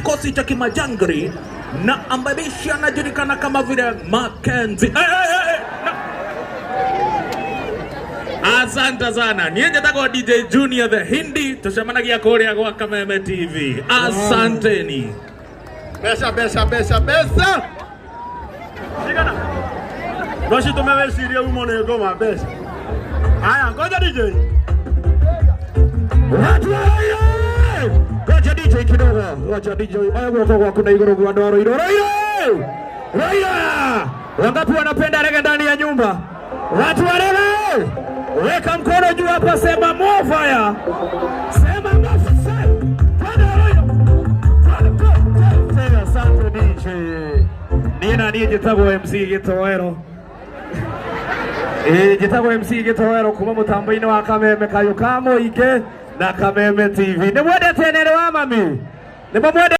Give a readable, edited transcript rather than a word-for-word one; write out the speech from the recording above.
Kikosi cha Kimajangri na ambaye bishi anajulikana kama vile Mackenzie. Hey, hey, hey, no. Asante sana. Niĩ njĩtagwo DJ Junior the Hindi, tucemanagia kũrĩa gwa Kameme TV. Asanteni. Mbeca, mbeca, mbeca, mbeca. Shikana. No citũme wĩcirie umo nĩ ngoma mbeca. Haya, ngoja DJ. Watu wa Roiro! Ngoja DJ kidogo. Ngoja DJ. Oya guoko gwaku na igũrũ gwa andũ a Roiro. Roiro! Roiro! Wangapi wanapenda reggae ndani ya nyumba? Watu wa reggae! Weka mkono juu hapa, sema more fire. Sema more fire. Twende Roiro. Twende, twende, twende. Asante DJ. Niĩ na niĩ njĩtagwo MC Gĩtoero. Ĩĩ njĩtagwo MC Gĩtoero kuma mũtambo-inĩ wa Kameme Kayũ ka Mũingĩ na Kameme TV. Nĩ mwendete nene wa mami? Nĩ mwendete?